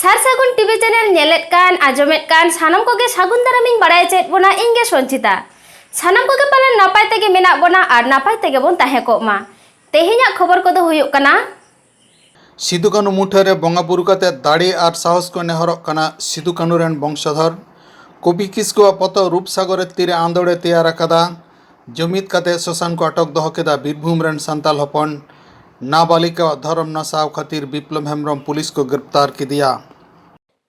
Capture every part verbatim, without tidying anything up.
ᱥᱟᱨ ᱥᱟᱹᱜᱩᱱ TV channel ᱧᱮᱞᱮᱫ ᱠᱟᱱ, ᱟᱸᱡᱚᱢᱮᱫ ᱠᱟᱱ ᱥᱟᱱᱟᱢ ᱠᱚᱜᱮ ᱥᱟᱹᱜᱩᱱ ᱫᱟᱨᱟᱢᱤᱧ ᱵᱟᱲᱟᱭ ᱦᱚᱪᱚᱭᱮᱫ ᱵᱚᱱᱟ, ᱤᱧ ᱜᱮ ᱥᱚᱧᱪᱤᱛᱟ᱾ ᱥᱟᱱᱟᱢ ᱠᱚᱜᱮ ᱯᱟᱞᱮᱱ ᱱᱟᱯᱟᱭ ᱛᱮᱜᱮ ᱢᱮᱱᱟᱜ ᱵᱚᱱᱟ ᱟᱨ ᱱᱟᱯᱟᱭ ᱛᱮᱜᱮ ᱵᱚᱱ ᱛᱟᱦᱮᱸ ᱠᱚᱜ ᱢᱟ᱾ ᱛᱮᱦᱮᱧᱟᱜ ᱠᱷᱚᱵᱚᱨ ᱠᱚᱫᱚ ᱦᱩᱭᱩᱜ ᱠᱟᱱᱟ᱾ ᱥᱤᱫᱩ ᱠᱟᱹᱱᱩ ᱢᱩᱴᱷᱟᱹᱱ ᱨᱮ ᱵᱚᱸᱜᱟ ᱵᱩᱨᱩ ᱠᱟᱛᱮ ᱫᱟᱲᱮ ᱟᱨ ᱥᱟᱦᱚᱥ ᱠᱚ ᱱᱮᱦᱚᱨᱚᱜ ᱠᱟᱱᱟ ᱥᱤᱫᱩ ᱠᱟᱹᱱᱩ ᱨᱮᱱ ᱵᱚᱝᱥᱚᱫᱷᱚᱨ᱾ ᱠᱚᱵᱤ ᱠᱤᱥᱠᱩᱣᱟᱜ ᱯᱚᱛᱚᱵ ᱨᱩᱯᱥᱟᱜᱚᱨ ᱨᱮ ᱛᱤᱨᱮ ᱟᱸᱫᱳᱲ ᱮ ᱛᱮᱭᱟᱨ ᱟᱠᱟᱫᱟ᱾ ᱡᱩᱢᱤᱫ ᱠᱟᱛᱮ ᱥᱚᱥᱟᱱ ᱠᱚ ᱟᱴᱚᱠ ᱫᱚᱦᱚ ᱠᱮᱫᱟ ᱵᱤᱨᱵᱷᱩᱢ ᱨᱮᱱ ᱥᱟᱱᱛᱟᱞ ᱦᱚᱯᱚᱱ᱾ ᱱᱟᱵᱟᱞᱤᱠᱟᱣᱟᱜ ᱫᱷᱚᱨᱚᱢ ᱱᱟᱥᱟᱣ ᱠᱷᱟᱹᱛᱤᱨ ᱵᱤᱯᱞᱚᱵ ᱦᱮᱢᱵᱨᱚᱢ ᱯᱩᱞᱤᱥ ᱠᱚ ᱜᱨᱮᱯᱛᱟᱨ ᱠᱮᱫᱮᱭᱟ᱾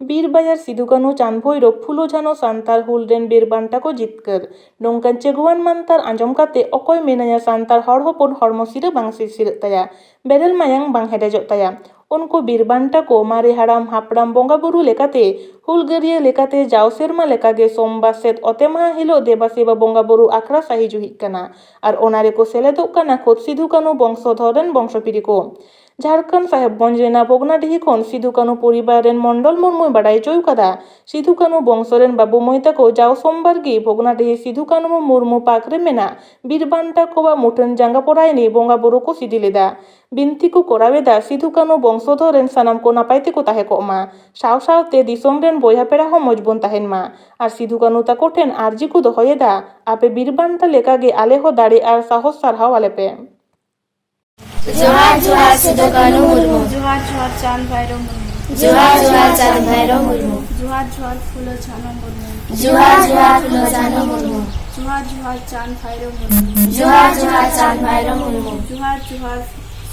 ᱵᱤᱨ ᱵᱟᱡᱟᱨ ᱥᱤᱫᱩ ᱠᱟᱹᱱᱩ ᱪᱟᱸᱫᱽ ᱵᱷᱳᱭᱨᱳᱵ ᱯᱷᱩᱞᱳ ᱡᱷᱟᱱᱳ ᱥᱟᱱᱛᱟᱲ ᱦᱩᱞ ᱨᱮᱱ ᱵᱤᱨ ᱵᱟᱱᱴᱟ ᱠᱚ ᱡᱤᱛᱠᱟᱹᱨ᱾ ᱱᱚᱝᱠᱟᱱ ᱪᱮᱜᱩᱣᱟᱱ ᱢᱟᱱᱛᱟᱨ ᱟᱸᱡᱚᱢ ᱠᱟᱛᱮ ᱚᱠᱚᱭ ᱢᱮᱱᱟᱭᱟ ᱥᱟᱱᱛᱟᱲ ᱦᱚᱲ ᱦᱚᱯᱚᱱ ᱦᱚᱲᱢᱚ ᱥᱤᱨᱟᱹ ᱵᱟᱝ ᱥᱤᱨᱥᱤᱨᱟᱹᱜ ᱛᱟᱭᱟ, ᱵᱮᱨᱮᱞ ᱢᱟᱭᱟᱝ ᱵᱟᱝ ᱦᱮᱰᱮᱡᱚᱜ ᱛᱟᱭᱟ᱾ ᱩᱱᱠᱩ ᱵᱤᱨ ᱵᱟᱱᱴᱟ ᱠᱚ ᱢᱟᱨᱮ ᱦᱟᱲᱟᱢ ᱦᱟᱯᱲᱟᱢ ᱵᱚᱸᱜᱟ ᱵᱩᱨᱩ ᱞᱮᱠᱟᱛᱮ ᱦᱩᱞᱜᱟᱹᱨᱤᱭᱟᱹ ᱞᱮᱠᱟᱛᱮ ᱡᱟᱣ ᱥᱮᱨᱢᱟ ᱞᱮᱠᱟᱜᱮ ᱥᱳᱢᱵᱟᱨ ᱥᱮᱫ ᱚᱛᱮ ᱢᱟᱦᱟ ᱦᱤᱞᱳᱜ ᱫᱮᱵᱟ ᱥᱮᱵᱟ ᱵᱚᱸᱜᱟ ᱵᱩᱨᱩ ᱟᱠᱷᱲᱟ ᱥᱟᱹᱦᱤ ᱡᱩᱦᱤᱜ ᱠᱟᱱᱟ᱾ ᱟᱨ ᱚᱱᱟ ᱨᱮᱠᱚ ᱥᱮᱞᱮᱫᱚᱜ ᱠᱟᱱᱟ ᱠᱷᱳᱫ ᱥᱤᱫᱷᱩ ᱠᱟᱹᱱᱩ ᱵᱚᱝᱥᱚᱫᱷᱚᱨ ᱨᱮᱱ ᱵᱚᱝᱥᱚᱯᱤᱨᱤ ᱠᱚ᱾ ᱡᱷᱟᱲᱠᱷᱚᱸᱰ ᱥᱟᱦᱮᱵᱽᱜᱚᱸᱡᱽ ᱨᱮᱱᱟᱜ ᱵᱷᱚᱜᱽᱱᱟᱰᱤᱦᱤ ᱠᱷᱚᱱ ᱥᱤᱫᱷᱩ ᱠᱟᱹᱱᱩ ᱯᱚᱨᱤᱵᱟᱨ ᱨᱮᱱ ᱢᱚᱱᱰᱚᱞ ᱢᱩᱨᱢᱩᱭ ᱵᱟᱰᱟᱭ ᱦᱚᱪᱚ ᱟᱠᱟᱫᱟ, ᱥᱤᱫᱷᱩ ᱠᱟᱹᱱᱩ ᱵᱚᱝᱥᱚ ᱨᱮᱱ ᱵᱟᱹᱵᱩ ᱢᱟᱹᱭ ᱛᱟᱠᱚ ᱡᱟᱣ ᱥᱳᱢᱵᱟᱨ ᱜᱮ ᱵᱷᱚᱜᱽᱱᱟᱰᱤᱦᱤ ᱥᱤᱫᱷᱩ ᱠᱟᱹᱱᱩ ᱢᱩᱨᱢᱩ ᱯᱟᱨᱠ ᱨᱮ ᱢᱮᱱᱟᱜ ᱵᱤᱨ ᱵᱟᱱᱴᱟ ᱠᱚᱣᱟᱜ ᱢᱩᱴᱷᱟᱹᱱ ᱡᱟᱸᱜᱟ ᱯᱚᱨᱟᱭᱱᱤ ᱵᱚᱸᱜᱟ ᱵᱩᱨᱩ ᱠᱚ ᱥᱤᱫᱤ ᱞᱮᱫᱟ᱾ ᱵᱤᱱᱛᱤ ᱠᱚ ᱠᱚᱨᱟᱣ ᱮᱫᱟ, ᱥᱤᱫᱷᱩ ᱠᱟᱹᱱᱩ ᱵᱚᱝᱥᱚᱫᱷᱚᱨ ᱨᱮᱱ ᱥᱟᱱᱟᱢ ᱠᱚ ᱱᱟᱯᱟᱭ ᱛᱮᱠᱚ ᱛᱟᱦᱮᱸ ᱠᱚᱜ ᱢᱟ, ᱥᱟᱶ ᱥᱟᱶᱛᱮ ᱫᱤᱥᱚᱢ ᱨᱮᱱ ᱵᱚᱭᱦᱟ ᱯᱮᱲᱟ ᱦᱚᱸ ᱢᱚᱡᱽ ᱵᱚᱱ ᱛᱟᱦᱮᱱ ᱢᱟ᱾ ᱟᱨ ᱥᱤᱫᱷᱩ ᱠᱟᱹᱱᱩ ᱛᱟᱠᱚ ᱴᱷᱮᱱ ᱟᱨᱡᱤ ᱠᱚ ᱫᱚᱦᱚᱭᱮᱫᱟ, ᱟᱯᱮ ᱵᱤᱨ ᱵᱟᱱᱴᱟ ᱞᱮᱠᱟᱜᱮ ᱟᱞᱮ ᱦᱚᱸ ᱫᱟᱲᱮ ᱟᱨ ᱥᱟᱦᱚᱥ ᱥᱟᱨᱦᱟᱣ ᱟᱞᱮ ᱯᱮ᱾ ᱡᱚᱦᱟᱨ ᱡᱚᱦᱟᱨ ᱥᱤᱫᱩ ᱠᱟᱹᱱᱩ ᱢᱩᱨᱢᱩ᱾ ᱡᱚᱦᱟᱨ ᱡᱚᱦᱟᱨ ᱪᱟᱸᱫ ᱵᱷᱟᱭᱨᱳ ᱢᱩᱨᱢᱩ᱾ ᱡᱚᱦᱟᱨ ᱡᱚᱦᱟᱨ ᱪᱟᱸᱫ ᱵᱷᱟᱭᱨᱳ ᱢᱩᱨᱢᱩ᱾ ᱡᱚᱦᱟᱨ ᱡᱚᱦᱟᱨ ᱯᱷᱩᱞᱳ ᱡᱷᱟᱱᱳ ᱢᱩᱨᱢᱩ᱾ ᱡᱚᱦᱟᱨ ᱡᱚᱦᱟᱨ ᱯᱷᱩᱞᱳ ᱡᱷᱟᱱᱳ ᱢᱩᱨᱢᱩ᱾ ᱡᱚᱦᱟᱨ ᱡᱚᱦᱟᱨ ᱪᱟᱸᱫ ᱵᱷᱟᱭᱨᱳ ᱢᱩᱨᱢᱩ᱾ ᱡᱚᱦᱟᱨ ᱡᱚᱦᱟᱨ ᱪᱟᱸᱫ ᱵᱷᱟᱭᱨᱳ ᱢᱩᱨᱢᱩ᱾ ᱡᱚᱦᱟᱨ ᱡᱚᱦᱟᱨ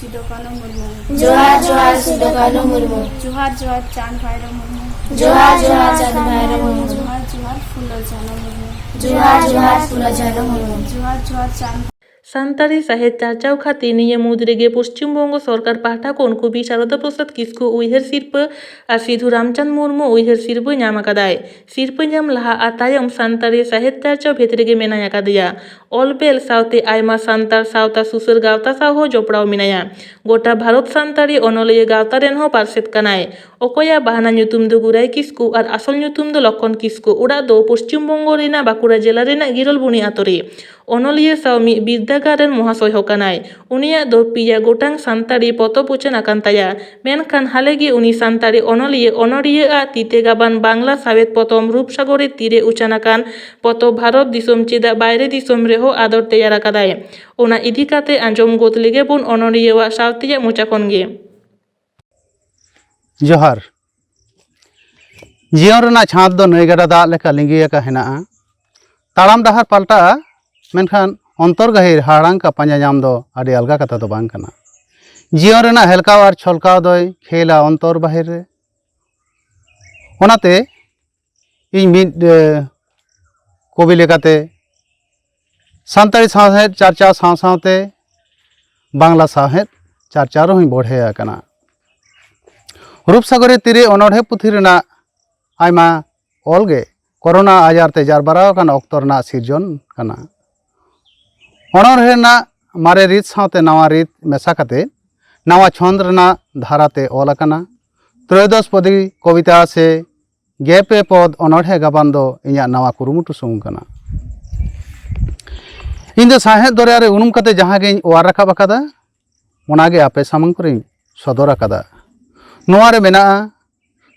ᱥᱤᱫᱩ ᱠᱟᱹᱱᱩ ᱢᱩᱨᱢᱩ᱾ ᱡᱚᱦᱟᱨ ᱡᱚᱦᱟᱨ ᱥᱤᱫᱩ ᱠᱟᱹᱱᱩ ᱢᱩᱨᱢᱩ᱾ ᱡᱚᱦᱟᱨ ᱡᱚᱦᱟᱨ ᱪᱟᱸᱫ ᱵᱷᱟᱭᱨᱳ ᱢᱩᱨᱢᱩ᱾ ᱡᱚᱦᱟᱨ ᱡᱚᱦᱟᱨ ᱪᱟᱸᱫ ᱵᱷᱟᱭᱨᱳ ᱢᱩᱨᱢᱩ᱾ ᱡᱚᱦᱟᱨ ᱡᱚᱦᱟᱨ ᱯᱷᱩᱞᱳ ᱡᱷᱟᱱᱳ ᱢᱩᱨᱢᱩ᱾ ᱡᱚᱦᱟᱨ ᱡᱚᱦᱟᱨ ᱯᱷᱩᱞᱳ ᱡᱷᱟᱱᱳ ᱢᱩᱨᱢᱩ᱾ ᱡᱚᱦᱟᱨ ᱡᱚᱦᱟᱨ ᱪᱟᱸᱫ ᱥᱟᱱᱛᱟᱲᱤ ᱥᱟᱶᱦᱮᱫ ᱪᱟᱨᱪᱟᱣ ᱠᱷᱟᱹᱛᱤᱨ ᱱᱤᱭᱟᱹ ᱢᱩᱫᱽ ᱨᱮᱜᱮ ᱯᱚᱥᱪᱤᱢ ᱵᱚᱝᱜᱚ ᱥᱚᱨᱠᱟᱨ ᱯᱟᱦᱴᱟ ᱠᱷᱚᱱ ᱠᱚᱵᱤ ᱥᱟᱨᱚᱫᱟ ᱯᱨᱚᱥᱟᱫᱽ ᱠᱤᱥᱠᱩ ᱩᱭᱦᱟᱹᱨ ᱥᱤᱨᱯᱟᱹ ᱟᱨ ᱥᱤᱫᱷᱩ ᱨᱟᱢᱪᱟᱸᱫᱽ ᱢᱩᱨᱢᱩ ᱩᱭᱦᱟᱹᱨ ᱥᱤᱨᱯᱟᱹ ᱧᱟᱢ ᱟᱠᱟᱫᱟᱭ᱾ ᱥᱤᱨᱯᱟᱹ ᱧᱟᱢ ᱞᱟᱦᱟ ᱟᱨ ᱛᱟᱭᱚᱢ ᱥᱟᱱᱛᱟᱲᱤ ᱥᱟᱶᱦᱮᱫ ᱪᱟᱨᱪᱟᱣ ᱵᱷᱮᱫ ᱨᱮᱜᱮ ᱢᱮᱱᱟᱭ ᱟᱠᱟᱫᱮᱭᱟ᱾ ᱚᱞ ᱵᱮᱞ ᱥᱟᱶᱛᱮ ᱟᱭᱢᱟ ᱥᱟᱱᱛᱟᱲ ᱥᱟᱶᱛᱟ ᱥᱩᱥᱟᱹᱨ ᱜᱟᱶᱛᱟ ᱥᱟᱶ ᱦᱚᱸ ᱡᱚᱯᱲᱟᱣ ᱢᱮᱱᱟᱭᱟ᱾ ᱜᱚᱴᱟ ᱵᱷᱟᱨᱚᱛ ᱥᱟᱱᱛᱟᱲᱤ ᱚᱱᱚᱞᱤᱭᱟᱹ ᱜᱟᱶᱛᱟ ᱨᱮᱱ ᱦᱚᱸ ᱯᱟᱨᱥᱮᱛ ᱠᱟᱱᱟᱭ᱾ ᱚᱠᱚᱭᱟᱜ ᱵᱟᱦᱱᱟ ᱧᱩᱛᱩᱢ ᱫᱚ ᱜᱩᱨᱟᱭ ᱠᱤᱥᱠᱩ ᱟᱨ ᱟᱥᱚᱞ ᱧᱩᱛᱩᱢ ᱫᱚ ᱞᱚᱠᱷᱚᱱ ᱠᱤᱥᱠᱩ᱾ ᱚᱲᱟᱜ ᱫᱚ ᱯᱚᱥᱪᱤᱢ ᱵᱚᱝᱜᱚ ᱨᱮᱱᱟᱜ ᱵᱟᱸᱠᱩᱲᱟ ᱡᱮᱞᱟ ᱨᱮᱱᱟᱜ ᱜᱤᱨᱚᱞᱵᱩᱱᱤ ᱟᱛᱳ ᱨᱮ᱾ ᱚᱱᱚᱞᱤᱭᱟᱹ ᱥᱟᱶ ᱢᱤᱫ ᱵᱤᱨᱫᱟᱹᱜᱟᱲ ᱨᱮᱱ ᱢᱚᱦᱟᱥᱚᱭ ᱦᱚᱸ ᱠᱟᱱᱟᱭ᱾ ᱩᱱᱤᱭᱟᱜ ᱫᱚ ᱯᱮᱭᱟ ᱜᱚᱴᱟᱝ ᱥᱟᱱᱛᱟᱲᱤ ᱯᱚᱛᱚᱵ ᱩᱪᱷᱟᱹᱱ ᱟᱠᱟᱱ ᱛᱟᱭᱟ᱾ ᱢᱮᱱᱠᱷᱟᱱ ᱦᱟᱞᱮ ᱜᱮ ᱩᱱᱤ ᱥᱟᱱᱛᱟᱲᱤ ᱚᱱᱚᱞᱤᱭᱟᱹ ᱚᱱᱚᱲᱦᱤᱭᱟᱹ ᱟᱜ ᱛᱤᱛᱮ ᱜᱟᱵᱟᱱ ᱵᱟᱝᱞᱟ ᱥᱟᱶᱦᱮᱫ ᱯᱚᱛᱚᱵ ᱨᱩᱯᱥᱟᱜᱚᱨᱤ ᱛᱤᱨᱮ ᱩᱪᱷᱟᱹᱱ ᱟᱠᱟᱱ ᱯᱚᱛᱚᱵ ᱵᱷᱟᱨᱚᱛ ᱫᱤᱥᱚᱢ ᱪᱮᱫᱟᱜ ᱵᱟᱭᱨᱮ ᱫᱤᱥᱚᱢ ᱨᱮᱦᱚᱸ ᱟᱫᱚᱨ ᱛᱮᱭᱟᱨ ᱟᱠᱟᱫᱟᱭ᱾ ᱚᱱᱟ ᱤᱫᱤ ᱠᱟᱛᱮ ᱟᱸᱡᱚᱢ ᱜᱚᱫ ᱞᱮᱜᱮ ᱵᱚᱱ ᱚᱱᱚᱲᱦᱤᱭᱟᱹᱣᱟᱜ ᱥᱟᱶᱛᱮᱭᱟᱜ ᱢᱚᱪᱟ ᱠᱷᱚᱱ ᱜᱮ᱾ ᱡᱚᱦᱟᱨ᱾ ᱡᱤᱭᱚᱱ ᱨᱮᱱᱟᱜ ᱪᱷᱟᱸᱫᱽ ᱫᱚ ᱱᱟᱹᱭ ᱜᱟᱰᱟ ᱫᱟᱜ ᱞᱮᱠᱟ ᱞᱤᱸᱜᱤ ᱟᱠᱟ ᱦᱮᱱᱟᱜᱼᱟ᱾ ᱛᱟᱲᱟᱢ ᱰᱟᱦᱟᱨ ᱯᱟᱞᱴᱟᱜᱼᱟ, ᱢᱮᱱᱠᱷᱟᱱ ᱚᱱᱛᱚᱨ ᱜᱟᱹᱦᱤᱨ ᱦᱟᱲᱟᱝ ᱠᱟ ᱯᱟᱸᱡᱟ ᱧᱟᱢ ᱫᱚ ᱟᱹᱰᱤ ᱟᱞᱜᱟ ᱠᱟᱛᱷᱟ ᱫᱚ ᱵᱟᱝ ᱠᱟᱱᱟ᱾ ᱡᱤᱭᱚᱱ ᱨᱮᱱᱟᱜ ᱦᱮᱞᱠᱟᱣ ᱟᱨ ᱪᱷᱚᱞᱠᱟᱣ ᱫᱚᱭ ᱠᱷᱮᱞᱟ ᱚᱱᱛᱚᱨ ᱵᱟᱦᱮᱨ ᱨᱮ᱾ ᱚᱱᱟᱛᱮ ᱤᱧ ᱢᱤᱫ, ᱮ, ᱠᱚᱵᱤ ᱞᱮᱠᱟᱛᱮ ᱥᱟᱱᱛᱟᱲᱤ ᱥᱟᱶᱦᱮᱫ ᱪᱟᱨᱪᱟᱣ ᱥᱟᱶ ᱥᱟᱶᱛᱮ ᱵᱟᱝᱞᱟ ᱥᱟᱶᱦᱮᱫ ᱪᱟᱨᱪᱟᱣ ᱨᱮᱦᱚᱸᱧ ᱵᱚᱲᱦᱮ ᱟᱠᱟᱱᱟ᱾ ᱨᱩᱯᱥᱟᱜᱚᱨᱤ ᱛᱤᱨᱮ ᱚᱱᱚᱬᱦᱮ ᱯᱩᱛᱷᱤ ᱨᱮᱱᱟᱜ ᱟᱭᱢᱟ ᱚᱞ ᱜᱮ ᱠᱚᱨᱳᱱᱟ ᱟᱡᱟᱨ ᱛᱮ ᱡᱟᱨᱵᱟᱨᱟᱣ ᱟᱠᱟᱱ ᱚᱠᱛᱚ ᱨᱮᱱᱟᱜ ᱥᱤᱨᱡᱚᱱ ᱠᱟᱱᱟ᱾ ᱚᱱᱚᱬᱦᱮ ᱨᱮᱱᱟᱜ ᱢᱟᱨᱮ ᱨᱤᱛ ᱥᱟᱶᱛᱮ ᱱᱟᱣᱟ ᱨᱤᱛ ᱢᱮᱥᱟ ᱠᱟᱛᱮ ᱱᱟᱣᱟ ᱪᱷᱚᱸᱫᱽ ᱨᱮᱱᱟᱜ ᱫᱷᱟᱨᱟ ᱛᱮ ᱚᱞ ᱟᱠᱟᱱᱟ᱾ ᱛᱨᱚᱭᱳᱫᱚᱥ ᱯᱚᱫᱤ ᱠᱚᱵᱤᱛᱟ ᱥᱮ ᱜᱮᱯᱮ ᱯᱚᱫ ᱚᱱᱚᱬᱦᱮ ᱜᱟᱵᱟᱱ ᱫᱚ ᱤᱧᱟᱹᱜ ᱱᱟᱣᱟ ᱠᱩᱨᱩᱢᱩᱴᱩ ᱥᱩᱢᱩᱝ ᱠᱟᱱᱟ᱾ ᱤᱧ ᱫᱚ ᱥᱟᱶᱦᱮᱫ ᱫᱚᱨᱭᱟ ᱨᱮ ᱩᱱᱩᱢ ᱠᱟᱛᱮ ᱡᱟᱦᱟᱸ ᱜᱤᱧ ᱚᱣᱟᱨ ᱨᱟᱠᱟᱵ ᱟᱠᱟᱫᱟ, ᱚᱱᱟ ᱜᱮ ᱟᱯᱮ ᱥᱟᱢᱟᱝ ᱠᱚᱨᱮᱧ ᱥᱚᱫᱚᱨ ᱟᱠᱟᱫᱟ᱾ ᱱᱚᱣᱟ ᱨᱮ ᱢᱮᱱᱟᱜᱼᱟ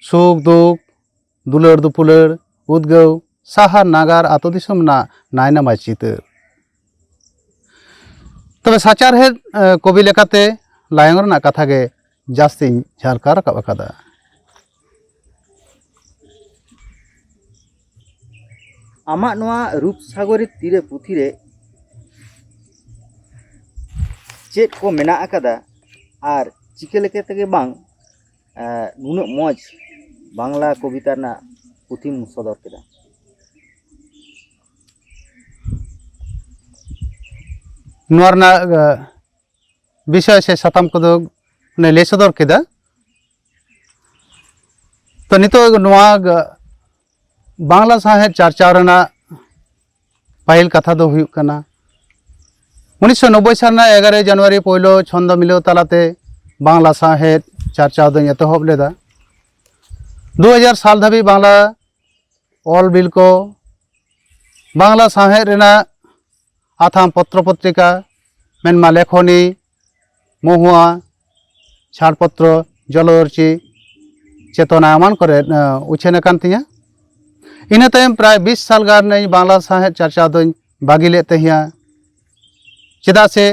ᱥᱩᱠ ᱫᱩᱠ, ᱫᱩᱞᱟᱹᱲ ᱫᱩᱯᱩᱞᱟᱹᱲ, ᱩᱫᱽᱜᱟᱹᱣ, ᱥᱟᱦᱟᱨ ᱱᱟᱜᱟᱨ, ᱟᱹᱛᱩ ᱫᱤᱥᱚᱢ ᱨᱮᱱᱟᱜ ᱱᱟᱭ ᱱᱟᱢᱟᱭ ᱪᱤᱛᱟᱹᱨ᱾ ᱛᱚᱵᱮ ᱥᱟᱪᱟᱨᱦᱮᱫ, ᱮ, ᱠᱚᱵᱤ ᱞᱮᱠᱟᱛᱮ ᱞᱟᱭᱚᱝ ᱨᱮᱱᱟᱜ ᱠᱟᱛᱷᱟ ᱜᱮ ᱡᱟᱹᱥᱛᱤᱧ ᱡᱷᱟᱨᱠᱟ ᱨᱟᱠᱟᱵ ᱟᱠᱟᱫᱟ᱾ ᱟᱢᱟᱜ ᱱᱚᱣᱟ ᱨᱩᱯᱥᱟᱜᱚᱨᱤ ᱛᱤᱨᱮ ᱯᱩᱛᱷᱤ ᱨᱮ ᱪᱮᱫ ᱠᱚ ᱢᱮᱱᱟᱜ ᱟᱠᱟᱫᱟ ᱟᱨ ᱪᱤᱠᱟᱹ ᱞᱮᱠᱟ ᱛᱮᱜᱮ ᱵᱟᱝ, ᱮ, ᱱᱩᱱᱟᱹᱜ ᱢᱚᱡᱽ ᱵᱟᱝᱞᱟ ᱠᱚᱵᱤᱛᱟ ᱨᱮᱱᱟᱜ ᱯᱩᱛᱷᱤᱢ ᱥᱚᱫᱚᱨ ᱠᱮᱫᱟ? ᱱᱚᱣᱟ ᱨᱮᱱᱟᱜ, ᱮ, ᱵᱤᱥᱚᱭ ᱥᱮ ᱥᱟᱛᱟᱢ ᱠᱚᱫᱚ ᱚᱱᱮ ᱞᱟᱹᱭ ᱥᱚᱫᱚᱨ ᱠᱮᱫᱟ᱾ ᱛᱚ, ᱱᱤᱛᱚᱜ ᱱᱚᱣᱟ ᱜ-, ᱵᱟᱝᱞᱟ ᱥᱟᱶᱦᱮᱫ ᱪᱟᱨᱪᱟᱣ ᱨᱮᱱᱟᱜ ᱯᱟᱹᱦᱤᱞ ᱠᱟᱛᱷᱟ ᱫᱚ ᱦᱩᱭᱩᱜ ᱠᱟᱱᱟ, ᱩᱱᱤᱥᱥᱚ ᱱᱚᱵᱵᱳᱭ ᱥᱟᱞ ᱨᱮᱱᱟᱜ ᱮᱜᱟᱨᱚᱭ ᱡᱟᱱᱩᱣᱟᱨᱤ ᱯᱳᱭᱞᱳ ᱪᱷᱚᱱᱫᱚ ᱢᱤᱞᱟᱹᱣ ᱛᱟᱞᱟᱛᱮ ᱵᱟᱝᱞᱟ ᱥᱟᱶᱦᱮᱫ ᱪᱟᱨᱪᱟᱣ ᱫᱚᱧ ᱮᱛᱚᱦᱚᱵ ᱞᱮᱫᱟ᱾ ᱫᱩ ᱦᱟᱡᱟᱨ ᱥᱟᱞ ᱫᱷᱟᱹᱵᱤᱡ ᱵᱟᱝᱞᱟ ᱚᱞ ᱵᱤᱞ ᱠᱚ, ᱵᱟᱝᱞᱟ ᱥᱟᱶᱦᱮᱫ ᱨᱮᱱᱟᱜ ᱟᱛᱷᱟᱢ ᱯᱚᱛᱨᱚ ᱯᱚᱛᱨᱤᱠᱟ, ᱢᱮᱱᱢᱟ ᱞᱮᱠᱷᱚᱱᱤ, ᱢᱚᱦᱩᱣᱟ, ᱪᱷᱟᱲᱯᱚᱛᱨᱚ, ᱡᱚᱞᱚᱫᱚᱨᱪᱤ, ᱪᱮᱛᱚᱱᱟ ᱮᱢᱟᱱ ᱠᱚᱨᱮ, ᱮ, ᱩᱪᱷᱟᱹᱱ ᱟᱠᱟᱱ ᱛᱤᱧᱟᱹ᱾ ᱤᱱᱟᱹ ᱛᱟᱭᱚᱢ ᱯᱨᱟᱭ ᱵᱤᱥ ᱥᱟᱞ ᱜᱟᱱ ᱤᱧ ᱵᱟᱝᱞᱟ ᱥᱟᱶᱦᱮᱫ ᱪᱟᱨᱪᱟᱣ ᱫᱚᱧ ᱵᱟᱹᱜᱤ ᱞᱮᱫ ᱛᱟᱦᱮᱸᱫᱼᱟ, ᱪᱮᱫᱟᱜ ᱥᱮ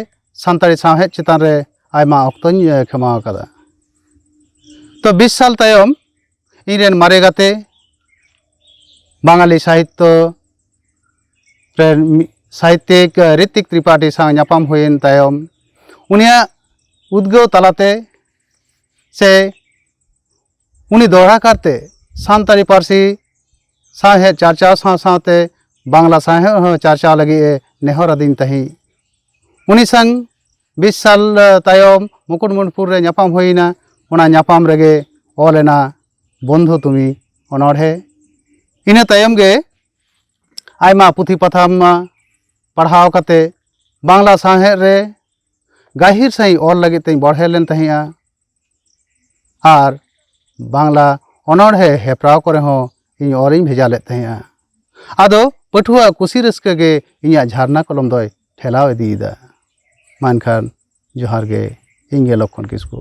ᱥᱟᱱᱛᱟᱲᱤ ᱥᱟᱶᱦᱮᱫ ᱪᱮᱛᱟᱱ ᱨᱮ ᱟᱭᱢᱟ ᱚᱠᱛᱚᱧ, ᱮ, ᱠᱷᱮᱢᱟᱣ ᱟᱠᱟᱫᱟ᱾ ᱛᱚ ᱵᱤᱥ ᱥᱟᱞ ᱛᱟᱭᱚᱢ ᱤᱧ ᱨᱮᱱ ᱢᱟᱨᱮ ᱜᱟᱛᱮ, ᱵᱟᱝᱟᱞᱤ ᱥᱟᱦᱤᱛᱛᱚ ᱨᱮᱱ ᱢᱤ-, ᱥᱟᱦᱤᱛᱭᱤᱠ, ᱮ, ᱨᱤᱛᱤᱠ ᱛᱨᱤᱯᱟᱴᱷᱤ ᱥᱟᱶ ᱧᱟᱯᱟᱢ ᱦᱩᱭᱮᱱ ᱛᱟᱭᱚᱢ, ᱩᱱᱤᱭᱟᱜ ᱩᱫᱽᱜᱟᱹᱣ ᱛᱟᱞᱟᱛᱮ ᱥᱮ ᱩᱱᱤ ᱫᱚᱦᱲᱟ ᱠᱟᱨᱛᱮ ᱥᱟᱱᱛᱟᱲᱤ ᱯᱟᱹᱨᱥᱤ ᱥᱟᱶᱦᱮᱫ ᱪᱟᱨᱪᱟᱣ ᱥᱟᱶ ᱥᱟᱶᱛᱮ ᱵᱟᱝᱞᱟ ᱥᱟᱶᱦᱮᱫ ᱦᱚᱸ ᱪᱟᱨᱪᱟᱣ ᱞᱟᱹᱜᱤᱫ ᱮ ᱱᱮᱦᱚᱨ ᱟᱹᱫᱤᱧ ᱛᱟᱦᱮᱸᱫ᱾ ᱩᱱᱤ ᱥᱟᱝ ᱵᱤᱥ ᱥᱟᱞ, ᱮ, ᱛᱟᱭᱚᱢ ᱢᱩᱠᱩᱴᱢᱩᱱᱤᱯᱩᱨ ᱨᱮ ᱧᱟᱯᱟᱢ ᱦᱩᱭᱮᱱᱟ᱾ ᱚᱱᱟ ᱧᱟᱯᱟᱢ ᱨᱮᱜᱮ ᱚᱞ ᱮᱱᱟ ᱵᱚᱱᱫᱷᱩ ᱛᱩᱢᱤ ᱚᱱᱚᱬᱦᱮ᱾ ᱤᱱᱟᱹ ᱛᱟᱭᱚᱢ ᱜᱮ ᱟᱭᱢᱟ ᱯᱩᱛᱷᱤ ᱯᱟᱛᱷᱟᱢ, ᱟ, ᱯᱟᱲᱦᱟᱣ ᱠᱟᱛᱮ ᱵᱟᱝᱞᱟ ᱥᱟᱶᱦᱮᱫ ᱨᱮ ᱜᱟᱹᱦᱤᱨ ᱥᱟᱺᱦᱤᱡ ᱚᱞ ᱞᱟᱹᱜᱤᱫ ᱛᱮᱧ ᱵᱚᱲᱦᱮ ᱞᱮᱱ ᱛᱟᱦᱮᱸᱫᱼᱟ᱾ ᱟᱨ ᱵᱟᱝᱞᱟ ᱚᱱᱚᱬᱦᱮ ᱦᱮᱯᱨᱟᱣ ᱠᱚᱨᱮ ᱦᱚᱸ ᱤᱧ ᱚᱞᱤᱧ ᱵᱷᱮᱡᱟ ᱞᱮᱫ ᱛᱟᱦᱮᱸᱫᱼᱟ᱾ ᱟᱫᱚ ᱯᱟᱹᱴᱷᱩᱣᱟᱹ ᱠᱩᱥᱤ ᱨᱟᱹᱥᱠᱟᱹ ᱜᱮ ᱤᱧᱟᱹᱜ ᱡᱷᱟᱨᱱᱟ ᱠᱚᱞᱚᱢ ᱫᱚᱭ ᱴᱷᱮᱞᱟᱣ ᱤᱫᱤᱭᱮᱫᱟ᱾ ᱢᱟ ᱮᱱᱠᱷᱟᱱ ᱡᱚᱦᱟᱨ ᱜᱮ, ᱤᱧ ᱜᱮ ᱞᱚᱠᱠᱷᱚᱱ ᱠᱤᱥᱠᱩ᱾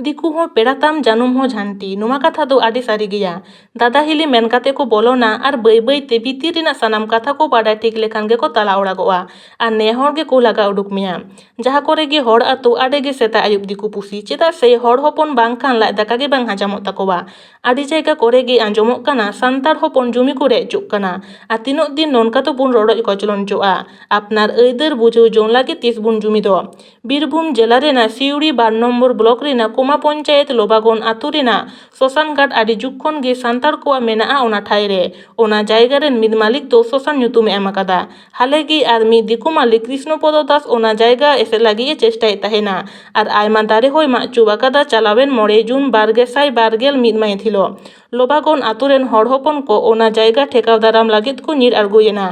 ᱫᱤᱠᱩ ᱦᱚᱸ ᱯᱮᱲᱟ ᱛᱟᱢ, ᱡᱟᱹᱱᱩᱢ ᱦᱚᱸ ᱡᱷᱟᱹᱱᱴᱤ᱾ ᱱᱚᱣᱟ ᱠᱟᱛᱷᱟ ᱫᱚ ᱟᱹᱰᱤ ᱥᱟᱹᱨᱤ ᱜᱮᱭᱟ᱾ ᱫᱟᱫᱟ ᱦᱤᱞᱤ ᱢᱮᱱ ᱠᱟᱛᱮ ᱠᱚ ᱵᱚᱞᱚᱱᱟ ᱟᱨ ᱵᱟᱹᱭ ᱵᱟᱹᱭ ᱛᱮ ᱵᱷᱤᱛᱤᱨ ᱨᱮᱱᱟᱜ ᱥᱟᱱᱟᱢ ᱠᱟᱛᱷᱟ ᱠᱚ ᱵᱟᱰᱟᱭ ᱴᱷᱤᱠ ᱞᱮᱠᱷᱟᱱ ᱜᱮᱠᱚ ᱛᱟᱞᱟ ᱚᱲᱟᱜᱚᱜᱼᱟ ᱟᱨ ᱱᱮ ᱦᱚᱲ ᱜᱮᱠᱚ ᱞᱟᱜᱟ ᱩᱰᱩᱠ ᱢᱮᱭᱟ᱾ ᱡᱟᱦᱟᱸ ᱠᱚᱨᱮ ᱜᱮ ᱦᱚᱲ ᱟᱹᱛᱩ, ᱟᱰᱮ ᱜᱮ ᱥᱮᱛᱟᱜ ᱟᱹᱭᱩᱵ ᱫᱤᱠᱩ ᱯᱩᱥᱤ᱾ ᱪᱮᱫᱟᱜ ᱥᱮ ᱦᱚᱲ ᱦᱚᱯᱚᱱ ᱵᱟᱝ ᱠᱷᱟᱱ ᱞᱟᱡ ᱫᱟᱠᱟ ᱜᱮ ᱵᱟᱝ ᱦᱟᱡᱟᱢᱚᱜ ᱛᱟᱠᱚᱣᱟ᱾ ᱟᱹᱰᱤ ᱡᱟᱭᱜᱟ ᱠᱚᱨᱮ ᱜᱮ ᱟᱸᱡᱚᱢᱚᱜ ᱠᱟᱱᱟ, ᱥᱟᱱᱛᱟᱲ ᱦᱚᱯᱚᱱ ᱡᱩᱢᱤ ᱠᱚ ᱨᱮᱡ ᱚᱪᱚᱜ ᱠᱟᱱᱟ᱾ ᱟᱨ ᱛᱤᱱᱟᱹᱜ ᱫᱤᱱ ᱱᱚᱝᱠᱟ ᱫᱚᱵᱚᱱ ᱨᱚᱰᱚᱡ ᱠᱚᱪᱞᱚᱱ ᱚᱪᱚᱜᱼᱟ? ᱟᱯᱱᱟᱨ ᱟᱹᱭᱫᱟᱹᱨ ᱵᱩᱡᱷᱟᱹᱣ ᱡᱚᱝ ᱞᱟᱹᱜᱤᱫ ᱛᱤᱥ ᱵᱚᱱ ᱡᱩᱢᱤᱫᱚᱜ? ᱵᱤᱨᱵᱷᱩᱢ ᱡᱮᱞᱟ ᱨᱮᱱᱟᱜ ᱥᱤᱣᱲᱤ ᱵᱟᱨ ᱱᱚᱢᱵᱚᱨ ᱵᱞᱚᱠ ᱨᱮᱱᱟᱜ ᱠᱚᱢᱟ ᱯᱚᱧᱪᱟᱭᱮᱛ ᱞᱳᱵᱟᱜᱚᱱ ᱟᱹᱛᱩ ᱨᱮᱱᱟᱜ ᱥᱚᱥᱟᱱ ᱜᱷᱟᱴ ᱟᱹᱰᱤ ᱡᱩᱜᱽ ᱠᱷᱚᱱ ᱜᱮ ᱥᱟᱱᱛᱟᱲ ᱠᱚᱣᱟᱜ ᱢᱮᱱᱟᱜᱼᱟ ᱚᱱᱟ ᱴᱷᱟᱶ ᱨᱮ᱾ ᱚᱱᱟ ᱡᱟᱭᱜᱟ ᱨᱮᱱ ᱢᱤᱫ ᱢᱟᱹᱞᱤᱠ ᱫᱚ ᱥᱚᱥᱟᱱ ᱧᱩᱛᱩᱢ ᱮ ᱮᱢ ᱟᱠᱟᱫᱟ᱾ ᱦᱟᱞᱮ ᱜᱮ ᱟᱨ ᱢᱤᱫ ᱫᱤᱠᱩ ᱢᱟᱹᱞᱤᱠ ᱠᱨᱤᱥᱱᱚᱯᱚᱫᱚ ᱫᱟᱥ ᱚᱱᱟ ᱡᱟᱭᱜᱟ ᱮᱥᱮᱫ ᱞᱟᱹᱜᱤᱫ ᱮ ᱪᱮᱥᱴᱟᱭᱮᱫ ᱛᱟᱦᱮᱱᱟ ᱟᱨ ᱟᱭᱢᱟ ᱫᱟᱨᱮ ᱦᱚᱸᱭ ᱢᱟᱜ ᱪᱚ ᱟᱠᱟᱫᱟ᱾ ᱪᱟᱞᱟᱣᱮᱱ ᱢᱚᱬᱮ ᱡᱩᱱ ᱵᱟᱨ ᱜᱮᱥᱟᱭ ᱵᱟᱨ ᱜᱮᱞ ᱢᱤᱫ ᱢᱟᱹᱦᱤᱛ ᱦᱤᱞᱳᱜ ᱞᱳᱵᱟᱜᱚᱱ ᱟᱹᱛᱩ ᱨᱮᱱ ᱦᱚᱲ ᱦᱚᱯᱚᱱ ᱠᱚ ᱚᱱᱟ ᱡᱟᱭᱜᱟ ᱴᱷᱮᱠᱟᱣ ᱫᱟᱨᱟᱢ ᱞᱟᱹᱜᱤᱫ ᱠᱚ ᱧᱤᱨ ᱟᱬᱜᱚᱭᱮᱱᱟ᱾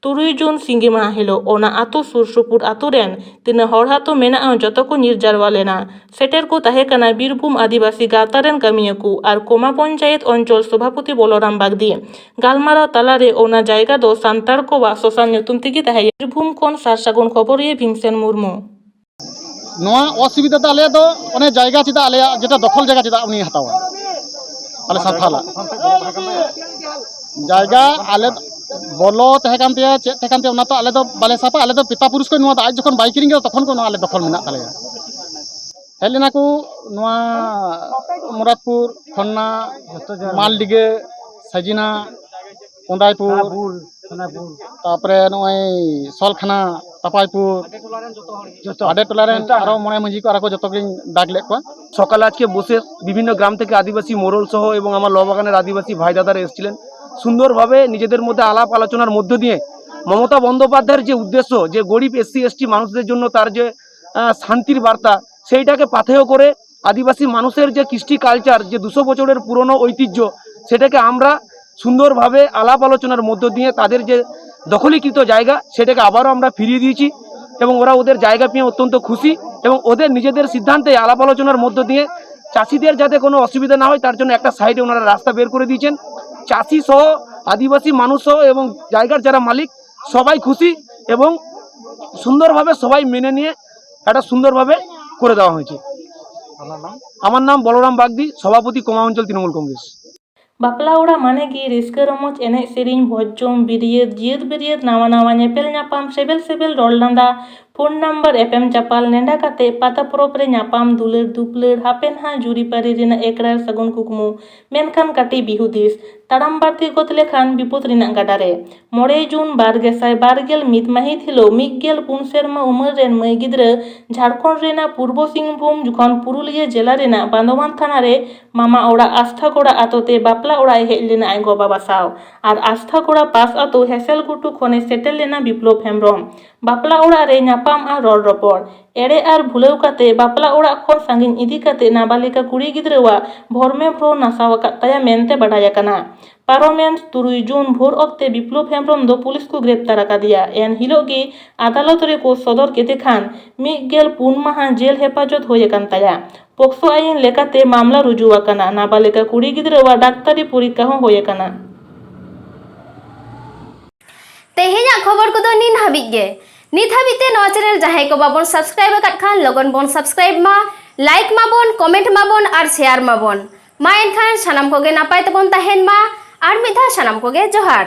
ᱛᱩᱨᱩᱭ ᱡᱩᱱ ᱥᱤᱸᱜᱤ ᱢᱟᱦᱟ ᱦᱤᱞᱳᱜ ᱚᱱᱟ ᱟᱛᱳ ᱥᱩᱨ ᱥᱩᱯᱩᱨ ᱟᱛᱳ ᱨᱮᱱ ᱛᱤᱱᱟᱹᱜ ᱦᱚᱲ ᱟᱛᱳ ᱢᱮᱱᱟᱜᱼᱟ, ᱡᱚᱛᱚ ᱠᱚ ᱧᱤᱨ ᱡᱟᱨᱣᱟ ᱞᱮᱱᱟ᱾ ᱥᱮᱴᱮᱨ ᱠᱚ ᱛᱟᱦᱮᱸ ᱠᱟᱱᱟ ᱵᱤᱨᱵᱷᱩᱢ ᱟᱹᱫᱤᱵᱟᱹᱥᱤ ᱜᱟᱶᱛᱟ ᱨᱮᱱ ᱠᱟᱹᱢᱤᱭᱟᱹ ᱠᱚ ᱟᱨ ᱠᱚᱢᱟ ᱯᱚᱧᱪᱟᱭᱮᱛ ᱚᱧᱪᱚᱞ ᱥᱚᱵᱷᱟᱯᱚᱛᱤ ᱵᱚᱞᱚᱨᱟᱢ ᱵᱟᱜᱫᱤ᱾ ᱜᱟᱞᱢᱟᱨᱟᱣ ᱛᱟᱞᱟᱨᱮ ᱚᱱᱟ ᱡᱟᱭᱜᱟ ᱫᱚ ᱥᱟᱱᱛᱟᱲ ᱠᱚᱣᱟᱜ ᱥᱚᱥᱟᱱ ᱧᱩᱛᱩᱢ ᱛᱮᱜᱮ ᱛᱟᱦᱮᱸᱭᱟ᱾ ᱵᱤᱨᱵᱷᱩᱢ ᱠᱷᱚᱱ ᱥᱟᱨ ᱥᱟᱹᱜᱩᱱ ᱠᱷᱚᱵᱚᱨᱤᱭᱟᱹ ᱵᱷᱤᱢᱥᱮᱱ ᱢᱩᱨᱢᱩ᱾ ᱱᱚᱣᱟ ᱚᱥᱩᱵᱤᱫᱷᱟ ᱫᱚ ᱟᱞᱮᱭᱟᱜ ᱫᱚ ᱚᱱᱮ ᱡᱟᱭᱜᱟ ᱪᱮᱫᱟᱜ, ᱟᱞᱮᱭᱟᱜ ᱡᱮᱴᱟ ᱫᱚᱠᱷᱚᱞ ᱡᱟᱭᱜᱟ ᱪᱮᱫᱟᱜ ᱩᱱᱤ ᱦᱟᱛᱟᱣᱟ? ᱟᱞᱮ ᱥᱟᱱᱛᱷᱟᱞᱟᱜ ᱡᱟᱭᱜᱟ ᱟᱞᱮ ᱵᱚᱞᱚ ᱛᱟᱦᱮᱸ ᱠᱟᱱ ᱛᱟᱭᱟ, ᱪᱮᱫ ᱛᱟᱦᱮᱸ ᱠᱟᱱ ᱛᱟᱭᱟ, ᱚᱱᱟ ᱛᱚ ᱟᱞᱮ ᱫᱚ ᱵᱟᱞᱮ ᱥᱟᱯᱟ᱾ ᱟᱞᱮ ᱫᱚ ᱯᱤᱛᱟ ᱯᱩᱨᱩᱥ ᱠᱷᱚᱱ ᱱᱚᱣᱟ ᱫᱚ ᱟᱡ ᱡᱚᱠᱷᱚᱱ ᱵᱟᱭ ᱠᱤᱨᱤᱧ ᱠᱮᱫᱟ ᱛᱚᱠᱷᱚᱱ ᱠᱷᱚᱱ ᱱᱚᱣᱟ ᱟᱞᱮ ᱫᱚᱠᱷᱚᱞ ᱢᱮᱱᱟᱜ ᱛᱟᱞᱮᱭᱟ᱾ ᱦᱮᱡ ᱞᱮᱱᱟ ᱠᱚ ᱱᱚᱣᱟ ᱢᱩᱨᱟᱫᱽᱯᱩᱨ, ᱠᱷᱚᱱᱱᱟ, ᱢᱟᱞᱰᱤᱜᱟᱹ, ᱥᱟᱡᱤᱱᱟ, ᱠᱚᱸᱫᱟᱭᱯᱩᱨ, ᱛᱟᱨᱯᱚᱨᱮ ᱱᱚᱜᱼᱚᱭ ᱥᱚᱞᱠᱷᱟᱱᱟ, ᱛᱟᱯᱟᱭᱯᱩᱨ, ᱟᱰᱮ ᱴᱚᱞᱟ ᱨᱮᱱ ᱟᱨᱚ ᱢᱚᱬᱮ ᱢᱟᱹᱡᱷᱤ ᱠᱚ ᱟᱨᱚ ᱠᱚ ᱡᱚᱛᱚ ᱜᱮᱞᱤᱧ ᱰᱟᱠ ᱞᱮᱫ ᱠᱚᱣᱟ᱾ সকালে আজকে বসে বিভিন্ন গ্রাম থেকে আদিবাসী মোড়ল সহ এবং আমার ল বাগানের আদিবাসী ভাই দাদারা এসেছিলেন। সুন্দরভাবে নিজেদের মধ্যে আলাপ আলোচনার মধ্য দিয়ে মমতা বন্দ্যোপাধ্যায়ের যে উদ্দেশ্য, যে গরিব এসসি এসটি মানুষদের জন্য তার যে আহ, শান্তির বার্তা, সেইটাকে পাথেয় করে আদিবাসী মানুষের যে কৃষ্টি কালচার, যে দুশো বছরের পুরনো ঐতিহ্য, সেটাকে আমরা সুন্দরভাবে আলাপ আলোচনার মধ্য দিয়ে তাদের যে দখলীকৃত জায়গা, সেটাকে আবারও আমরা ফিরিয়ে দিয়েছি এবং ওরা ওদের জায়গা পেয়ে অত্যন্ত খুশি। এবং ওদের নিজেদের সিদ্ধান্তে আলাপ আলোচনার মধ্য দিয়ে চাষিদের যাতে কোনো অসুবিধা না হয়, তার জন্য একটা সাইডে ওনারা রাস্তা বের করে দিয়েছেন। চাষি সহ, আদিবাসী মানুষ সহ এবং জায়গার যারা মালিক, সবাই খুশি এবং সুন্দরভাবে সবাই মেনে নিয়ে একটা সুন্দরভাবে করে দেওয়া হয়েছে। আমার নাম বলরাম বাগদি, সভাপতি কোমা অঞ্চল তৃণমূল কংগ্রেস। ᱵᱟᱯᱞᱟ ᱚᱲᱟᱜ ᱢᱟᱱᱮ ᱜᱮ ᱨᱟᱹᱥᱠᱟᱹ ᱨᱚᱢᱚᱡᱽ, ᱮᱱᱮᱡ ᱥᱮᱨᱮᱧ, ᱵᱷᱚᱡᱽ ᱡᱚᱢ, ᱵᱤᱨᱭᱟᱹᱫ, ᱡᱤᱭᱟᱹᱛ ᱵᱤᱨᱭᱟᱹᱫ, ᱱᱟᱣᱟ ᱱᱟᱣᱟ ᱧᱮᱯᱮᱞ ᱧᱟᱯᱟᱢ, ᱥᱮᱵᱮᱞ ᱥᱮᱵᱮᱞ ᱨᱚᱲ ᱞᱟᱸᱫᱟ, ᱯᱷᱳᱱ ᱱᱟᱢᱵᱟᱨ ᱮᱯᱮᱢ ᱪᱟᱯᱟᱞ, ᱱᱮᱰᱟ ᱠᱟᱛᱮ ᱯᱟᱛᱟ ᱯᱚᱨᱚᱵᱽ ᱨᱮ ᱧᱟᱯᱟᱢ, ᱫᱩᱞᱟᱹᱲ ᱫᱩᱯᱞᱟᱹᱲ, ᱦᱟᱯᱮᱱ ᱦᱟᱸ ᱡᱩᱨᱤᱯᱟᱹᱨᱤ ᱨᱮᱱᱟᱜ ᱮᱠᱨᱟᱨ ᱥᱟᱹᱜᱩᱱ ᱠᱩᱠᱢᱩ᱾ ᱢᱮᱱᱠᱷᱟᱱ ᱠᱟᱹᱴᱤᱡ ᱵᱤᱦᱩᱫᱤᱥ, ᱛᱟᱲᱟᱢ ᱵᱟᱹᱲᱛᱤ ᱜᱚᱫ ᱞᱮᱠᱷᱟᱱ ᱵᱤᱯᱚᱫ ᱨᱮᱱᱟᱜ ᱜᱟᱰᱟ ᱨᱮ᱾ ᱢᱚᱬᱮ ᱡᱩᱱ ᱵᱟᱨ ᱜᱮᱥᱟᱭ ᱵᱟᱨ ᱜᱮᱞ ᱢᱤᱫ ᱢᱟᱹᱦᱤᱛ ᱦᱤᱞᱳᱜ ᱢᱤᱫ ᱜᱮᱞ ᱯᱩᱱ ᱥᱮᱨᱢᱟ ᱩᱢᱮᱨ ᱨᱮᱱ ᱢᱟᱹᱭ ᱜᱤᱫᱽᱨᱟᱹ ᱡᱷᱟᱲᱠᱷᱚᱸᱰ ᱨᱮᱱᱟᱜ ᱯᱩᱨᱵᱚ ᱥᱤᱝᱵᱷᱩᱢ ᱠᱷᱚᱱ ᱯᱩᱨᱩᱞᱤᱭᱟᱹ ᱡᱮᱞᱟ ᱨᱮᱱᱟᱜ ᱵᱟᱸᱫᱚᱣᱟᱱ ᱛᱷᱟᱱᱟ ᱨᱮ ᱢᱟᱢᱟ ᱚᱲᱟᱜ ᱟᱥᱛᱷᱟᱜᱚᱲᱟ ᱟᱛᱳ ᱛᱮ ᱵᱟᱯᱞᱟ ᱚᱲᱟᱜ ᱮ ᱦᱮᱡ ᱞᱮᱱᱟ ᱟᱡ ᱜᱚ ᱵᱟᱵᱟ ᱥᱟᱶ᱾ ᱟᱨ ᱟᱥᱛᱷᱟᱜᱚᱲᱟ ᱯᱟᱥ ᱟᱛᱳ ᱦᱮᱥᱮᱞᱜᱷᱩᱴᱩ ᱠᱷᱚᱱᱮ ᱥᱮᱴᱮᱨ ᱞᱮᱱᱟ ᱵᱤᱯᱞᱚᱵ ᱦᱮᱢᱵᱨᱚᱢ᱾ ᱵᱟᱯᱞᱟ ᱚᱲᱟᱜ ᱨᱮ ᱧᱟᱯᱟᱢ ᱟᱨ ᱨᱚᱲ ᱨᱚᱯᱚᱲ᱾ ᱮᱲᱮ ᱟᱨ ᱵᱷᱩᱞᱟᱹᱣ ᱠᱟᱛᱮ ᱵᱟᱯᱞᱟ ᱚᱲᱟᱜ ᱠᱷᱚᱱ ᱥᱟᱺᱜᱤᱧ ᱤᱫᱤ ᱠᱟᱛᱮ ᱱᱟᱵᱟᱞᱤᱠᱟ ᱠᱩᱲᱤ ᱜᱤᱫᱽᱨᱟᱹᱣᱟᱜ ᱵᱷᱚᱨᱢᱮ ᱵᱷᱨᱚ ᱱᱟᱥᱟᱣ ᱟᱠᱟᱫ ᱛᱟᱭᱟ ᱢᱮᱱᱛᱮ ᱵᱟᱰᱟᱭ ᱟᱠᱟᱱᱟ᱾ ᱯᱟᱨᱚᱢᱮᱱ ᱛᱩᱨᱩᱭ ᱡᱩᱱ ᱵᱷᱳᱨ ᱚᱠᱛᱮ ᱵᱤᱯᱞᱚᱵ ᱦᱮᱢᱵᱨᱚᱢ ᱫᱚ ᱯᱩᱞᱤᱥ ᱠᱚ ᱜᱨᱮᱯᱛᱟᱨ ᱟᱠᱟᱫᱮᱭᱟ᱾ ᱮᱱ ᱦᱤᱞᱳᱜ ᱜᱮ ᱟᱫᱟᱞᱚᱛ ᱨᱮᱠᱚ ᱥᱚᱫᱚᱨ ᱠᱮᱫᱮ ᱠᱷᱟᱱ ᱢᱤᱫ ᱜᱮᱞ ᱯᱩᱱ ᱢᱟᱦᱟ ᱡᱮᱞ ᱦᱮᱯᱟᱡᱚᱛ ᱦᱩᱭ ᱟᱠᱟᱱ ᱛᱟᱭᱟ᱾ ᱯᱚᱠᱥᱚ ᱟᱭᱤᱱ ᱞᱮᱠᱟᱛᱮ ᱢᱟᱢᱞᱟ ᱨᱩᱡᱩ ᱟᱠᱟᱱᱟ᱾ ᱱᱟᱵᱟᱞᱤᱠᱟ ᱠᱩᱲᱤ ᱜᱤᱫᱽᱨᱟᱹᱣᱟᱜ ᱰᱟᱠᱛᱟᱨᱤ ᱯᱚᱨᱤᱠᱠᱷᱟ ᱦᱚᱸ ᱦᱩᱭ ᱟᱠᱟᱱᱟ᱾ ᱛᱮᱦᱮᱧᱟᱜ ᱠᱷᱚᱵᱚᱨ ᱠᱚᱫᱚ ᱱᱤᱱ ᱦᱟᱹᱵᱤᱡ ᱜᱮ᱾ ᱱᱤᱛ ᱦᱟᱹᱵᱤᱡ ᱛᱮ ᱱᱚᱣᱟ ᱪᱮᱱᱮᱞ ᱡᱟᱦᱟᱸᱭ ᱠᱚ ᱵᱟᱵᱚᱱ ᱥᱟᱵᱥᱠᱨᱟᱭᱤᱵ ᱟᱠᱟᱫ ᱠᱷᱟᱱ ᱞᱚᱜᱚᱱ ᱵᱚᱱ ᱥᱟᱵᱥᱠᱨᱟᱭᱤᱵ ᱢᱟ, ᱞᱟᱭᱤᱠ ᱢᱟᱵᱚᱱ, ᱠᱚᱢᱮᱱᱴ ᱢᱟᱵᱚᱱ ᱟᱨ ᱥᱮᱭᱟᱨ ᱢᱟᱵᱚᱱ᱾ ᱢᱟ ᱮᱱᱠᱷᱟᱱ ᱥᱟᱱᱟᱢ ᱠᱚᱜᱮ ᱱᱟᱯᱟᱭ ᱛᱮᱵᱚᱱ ᱛᱟᱦᱮᱱ ᱢᱟ᱾ ᱟᱨ ᱢᱤᱫ ᱫᱷᱟᱣ ᱥᱟᱱᱟᱢ ᱠᱚᱜᱮ ᱡᱚᱦᱟᱨ᱾